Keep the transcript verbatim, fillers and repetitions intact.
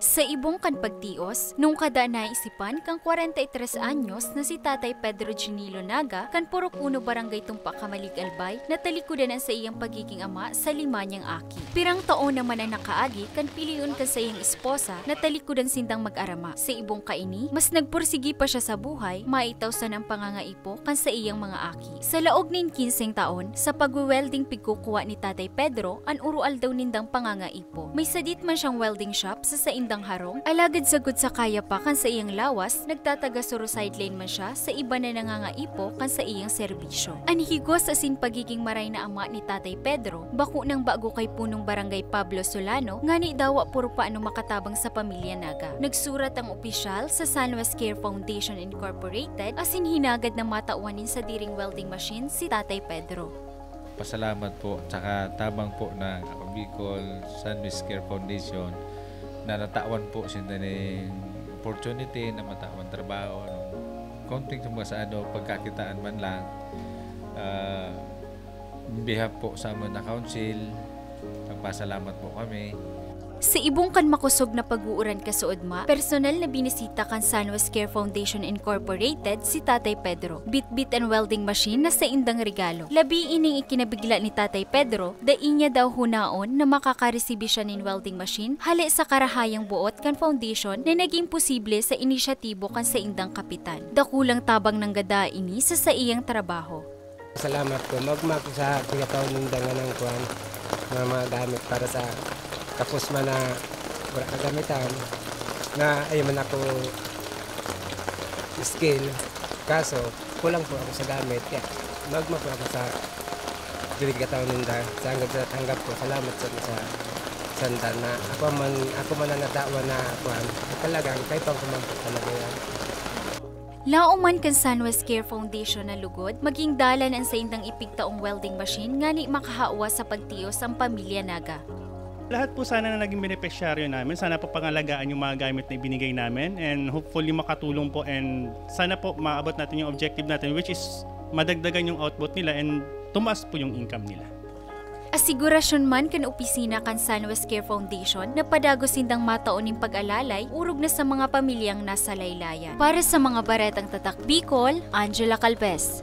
Sa ibong kan pagtios, nung kada naisipan kan kwarenta y tres anyos na si Tatay Pedro Ginilo Naga kan Purok Uno, Barangay Tumpak, Camalig, Albay, natalikodan an saiyang pagiging ama sa lima niyang aki. Pirang taon naman ang nakaagi kan pilion kan saiyang esposa, natalikodan sindang mag-arama. Sa ibong kaini, mas nagpursigi pa siya sa buhay, maitaw sana an pangangaipo kan saiyang mga aki. Sa laog nin kinseng taon, sa pagwe-welding pigkukuha ni Tatay Pedro an uroaldaw nindang pangangaipo. May sadit man siyang welding shop sa saindang harong, alagad sagkod sa kaya pa kan saiyang lawas, nagtataga-suro sideline man siya sa iba na nangangaipo kan saiyang serbisyo. An higos asin pagiging maray na ama ni Tatay Pedro, bako nang bago kay punong barangay Pablo Solano, ngani dawa puro paano makatabang sa pamilya Naga. Nagsurat ang opisyal sa San Wes Care Foundation Incorporated asin hinagad na matawan nin sadiring welding machine si Tatay Pedro. Pasalamat po, tsaka tabang po ng Ako Bicol San Wes Care Foundation na natawan po sinda ning opportunity na matawan trabaho, no? Konting kumbaga sa ano, pagkakitaan man lang. Ah, in behalf po sa mga council, nagpasalamat po kami. Sa ibong kan makosog na pag-uuran kasuodma, personal na binisita kan San Wes Care Foundation Incorporated si Tatay Pedro. Bitbit an welding machine na saindang regalo. Labi ining ikinabigla ni Tatay Pedro, dai niya daw hunaon na makakaresibi siya nin welding machine hale sa karahayang buot kan foundation na naging posible sa inisyatibo kan saindang kapitan. Dakulang tabang nanggada ini sa saiyang trabaho. Salamat po. Magmag sa pagkataon ninda nga ng kuan, mga, mga gamit para sa kapos man na wala kagamitan, na ayaw man ako skill. Kaso, kulang po ako sa gamit. Kaya magmag po ako sa pagkataon ninda. Sa hanggang sa tanggap ko, salamat sa, sa sanda na ako man, ako man ang nadawa na kuan. Talagang kaipuhan ko man po talaga yan. Laom man kan San Wes Care Foundation na lugod, maging dalan an saindang ipigtaong welding machine ngani makahawa sa pagtios ang pamilya Naga. Lahat po sana na naging benepisyaryo namin, sana po pangalagaan yung mga gamit na ibinigay namin, and hopefully makatulong po, and sana po maabot natin yung objective natin, which is madagdagan yung output nila and tumaas po yung income nila. Asigurasyon man kan opisina kan San Wes Care Foundation na padagos sindang matao nin pag-alalay orog na sa mga pamilyang nasa laylayan. Para sa mga baretang tatak Bicol, Angela Calvez.